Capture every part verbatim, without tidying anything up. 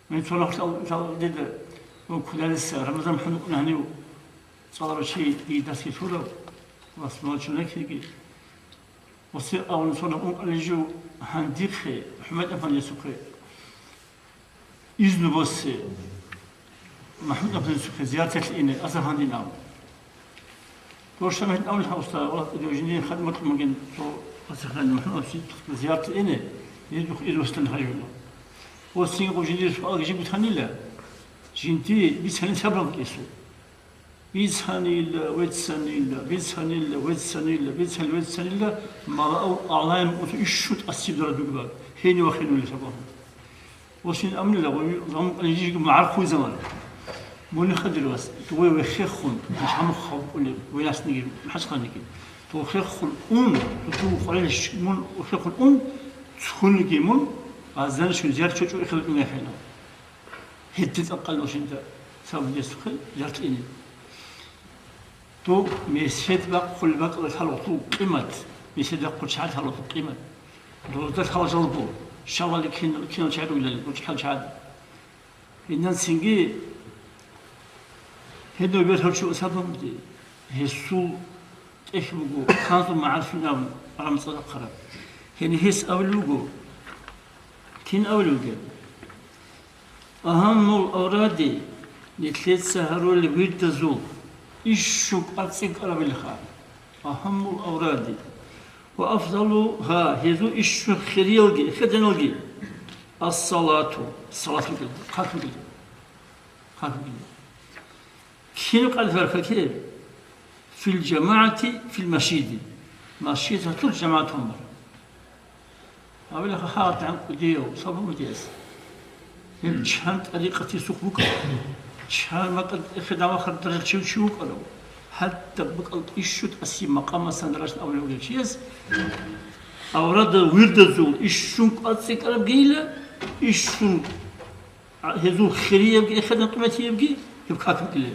Мин цо рахъалъ дида ва кудариса Рамазан хӀунукъна гьанив цӀаларав чи дие дасги лъурав ва смалчунекиги. Осе авун цо рахъ ункъалин жив гьандихъе, ХӀумайд-Афандиясухъе изну босе, МахӀмуд-Афандиясухъе зиярталъе ине, Азаргьандин абун. Дошла мехӀин авлахӀа уста, Аллагь кӀудияв жиндир хадматлъун бугин, цо пасихъан МахӀмуд-Афандиясухъе зиярталъе ине, гьезухъ изну босилан хажуна. Гъосинго жиндир суалги жиб бутанила, жинди бицани сабраб кӀесу. Бицанила, вецанила, бицанила, вецанила, бицанила, вецанила, малаав агълаям уцу ишшут асиб дора дугба, гьени ва хенули сабаблъун. Гъосин амнила, гъой замукъани жижги магӀархъуй заман. Муни хадир вас, дугъой вехехун, гьанж гьамухъ хавкъули, венасниги, хӀачхъаниги. Дугъ хехун ун, дугъ хъвалилищ мун вехехун ун, цуниги мун, азан шунзияр чочо ихилатун яхӀина. Гьедин цӀакъ къалмушинда сабаб десухъе жартӀине. Доб месед бахъулеб бакӀалда лъаларо къимат, месед бахъул чагӀи лъаларо къимат. Дозда лъала жалго, щалали кин-, кинал чагӀи ругелали, ручӀ лъал чагӀи. Гьединан цинги гьедин бергьав чи сабаб бугеб, гьесул тӀехь буго, Канзул МагӀарифин абун, Арам цӀадахъараб. Гьениб гьес абулеб буго, кин абулеб бугеб? Агьаммул авради, нилъеца гьарулел вирдазул ишшун кӀвар цӀикӀкӀарабилха. Агьаммул авради. Ва афдалугьа, гьезул ишшун хириялги, хириял ас-салату, салат бугелда, хъат бугелда, хъат бугелда. Кин къалъ баркаке? Фил жамагӀати, фил масжиди. Масжидалъул жамагӀат гьамар. Гьавила ха-, хагьат гӀанкӀудияв, сабумудияс. Гьеб чан тӀарикъатисухъ букӀарав, чан макьад эхедавахар даража чи вукӀарав, хӀатта букӀал ишшут аси макъамасан даражат авлавгев чияс, аврада вирдазул ишшун кӀвар цӀикӀкӀарабгийила, ишшун А, гьезул хириябги эхедан къиматиябги гьеб как букӀила.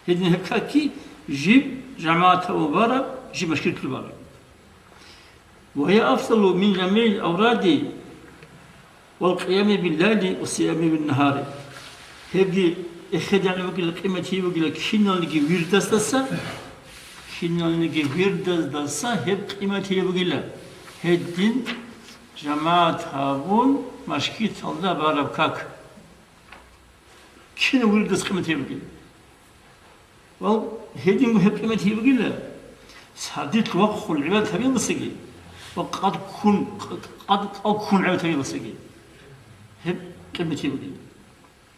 Гьедин гьеб какги жиб жамагӀатав бараб, жиб машгьирлъи бараб. Ва гьия афзалу мин жамигӀил авради вал къиями биллайли ва сиями биннагьари. Гьебги эхедан бугила, къиматияб бугила киналниги вирдасдаса, киналниги вирдасдаса гьеб къиматияб бугила. Гьедин жамагӀат гьабун, машгьиталда бараб как. Кин вирдас къиматияб бугеб? Вал, гьединго гьеб къиматияб бугила, сардилъ вахъун гӀибадат гьабиялдасаги ва къад ккун, къад кӀал ккун гӀибадат гьабиялдасаги. Гьеб къиматияб бугила.